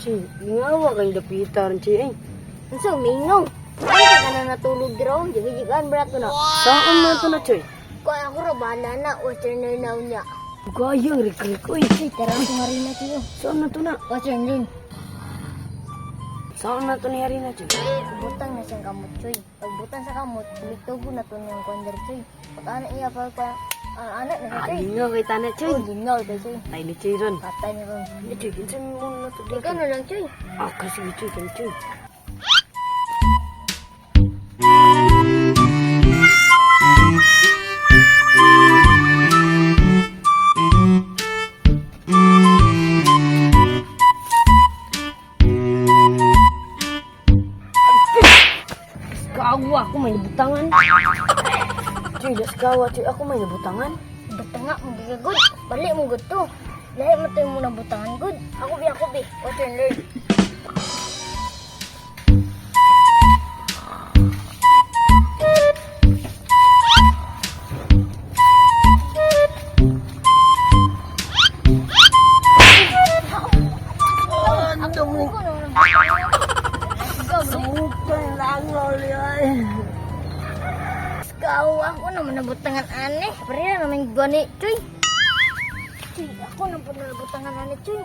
Chi, lingawa kang dapitan, Chi. Ay, Unsa mingaw? Ay ka na natulog dira, jigijigan bra to na. Saan man to na, Choy? Ko ako ra bahala na, Western na niya. Gayang rikrik, oy. Choy, tara ko nga rin na tiyo. Saan na to na? Western rin. Saan na to ni Harina, Choy? Butang na siyang kamot, Choy. Pagbutang sa kamot, tugo na to niyang kondar, Choy. Pag ana iya pa pa, ana na siya, Ah, Choy. lingaw kay tana, Choy. Oh, lingaw kay Choy. Tay ni Choy ron. Patay niya ron. Ano, Choy, kinsa mo na to dito? Ikaw na lang, Choy. Ah, kasi Choy, kani Choy. Kawa ako may nabutangan. Choy, das kawa, Choy. Ako may nabutangan. Butanga mo gigagod. Bali mo gud to. Lahi mo to yung muna butangan gud. Ako bi, ako bi. Western learn. Super lang, Loli. Ay. Ikaw, ako naman nabutangan ane. Pareha naman gani, Choy. Choy, ako naman po nabutangan ane, Choy.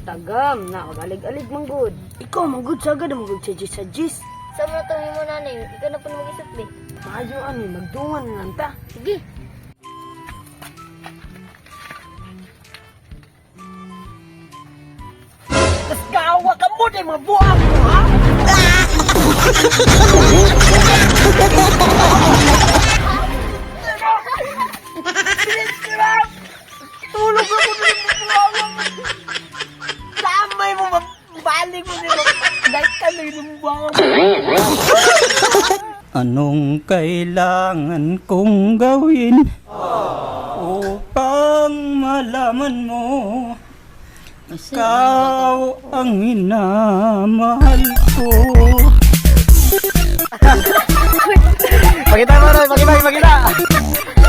Tagam. Nakagalig-alig man good. Ikaw, man good sagad. Man good sa jis sa jis. Sa mga itong mo nanay, ikaw na po na mag-isip, be. Maayo ani, magdungan na lang ta. Sige. Kawa ka mo di mga buang mo, ha? Tulog ako na yung buang mo. Damay mo, mabalik mo nila. Dahil ka na yung buang mo. Anong kailangan kong gawin upang malaman mo ikaw ang minamahal ko? Pakita mo, Roy. Pakita, pakita.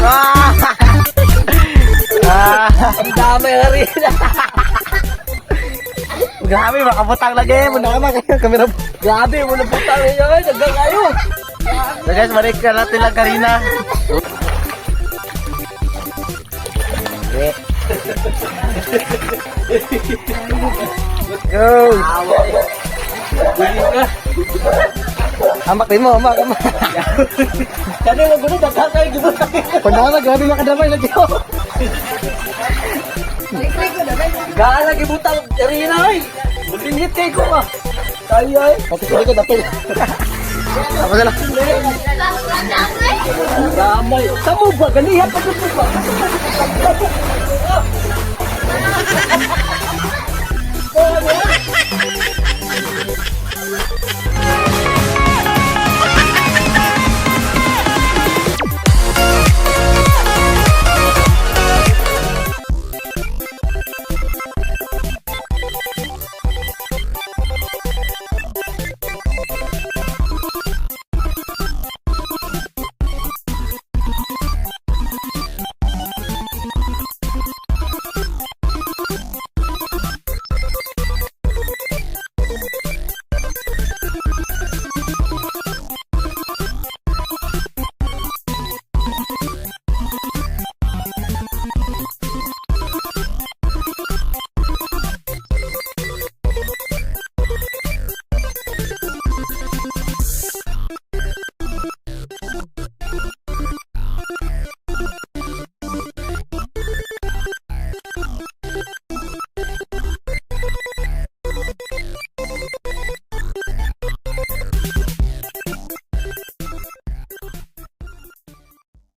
Ah! Ah! Ang dami na rin. Grabe, makabutang lagi. Muna ka kayo. Kamera. Grabe, wala po tayo ngayon. Dagang kayo. So guys, balik ka natin lang kanina. Okay. Let's go! Amak din mo, amak, amak. Kani mo gulo, dagang kayo. Panama, grabe makadamay na Diyo. Gaan lagi butang arena ay. Malinhit kay ko ah. Tayo ay. Pati sa likod, apil. Tapos na lang. Damay. Samo ba ganiha pa gud ba?